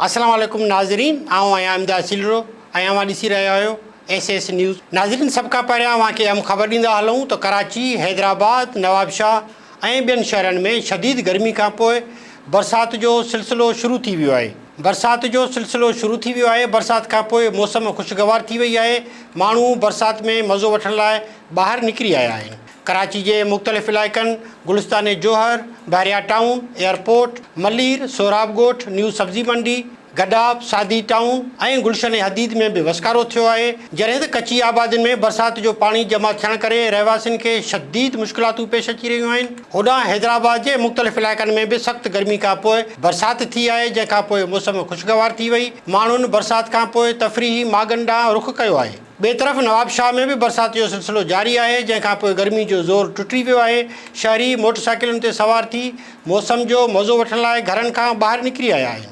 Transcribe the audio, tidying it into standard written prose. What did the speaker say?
السلام عليڪم ناظرين آئون آهيان امداد سيلرو ۽ اوهان ڏسي رهيا آهيو ايس ايس نيوز ناظرين سڀ کان پهريان اوهان کي اهم خبر ڏيندا هلون ته ڪراچي، حيدرآباد، نوابشاهه ۽ ٻين شهرن ۾ شديد گرمي کان پوء برسات جو سلسلو شروع ٿي ويو آهي. برسات جو سلسلو شروع ٿي ويو آهي برسات کان پوء موسم خوشگوار ٿي وئي آهي ماڻهو برسات ۾ مزو وٺڻ لاء ٻاهر نڪري آيا آهن. ڪراچي جي مختلف علائقن گلستان جوهر، بحريا ٽائون، ايئرپورٽ، ملير، سهراب ڳوٺ، نيو سبزي منڊي، گڏاپ، سادي ٽائون ۽ گلشن حديد ۾ به وسڪارو ٿيو آهي، جڏهن ته ڪچي آبادين ۾ برسات جو پاڻي جمع ٿيڻ ڪري رهواسين کي شديد مشڪلاتون پيش اچي رهيون آهن. هوڏانهن حيدرآباد جي مختلف علائقن ۾ به سخت گرمي کانپوء برسات ٿي آهي، جنهن کانپوء موسم خوشگوار ٿي وئي، ماڻهن برسات کانپوء تفريحي ماڳن ڏانهن رخ ڪيو آهي. ٻئي طرف نوابشاهه ۾ به برسات جو سلسلو جاري آهي، جنهن کانپوء گرمي جو زور ٽٽي ويو آهي، شهري موٽرسائيڪلن تي سوار ٿي موسم جو مزو وٺڻ لاء گهرن کان ٻاهر نڪري آيا آهن.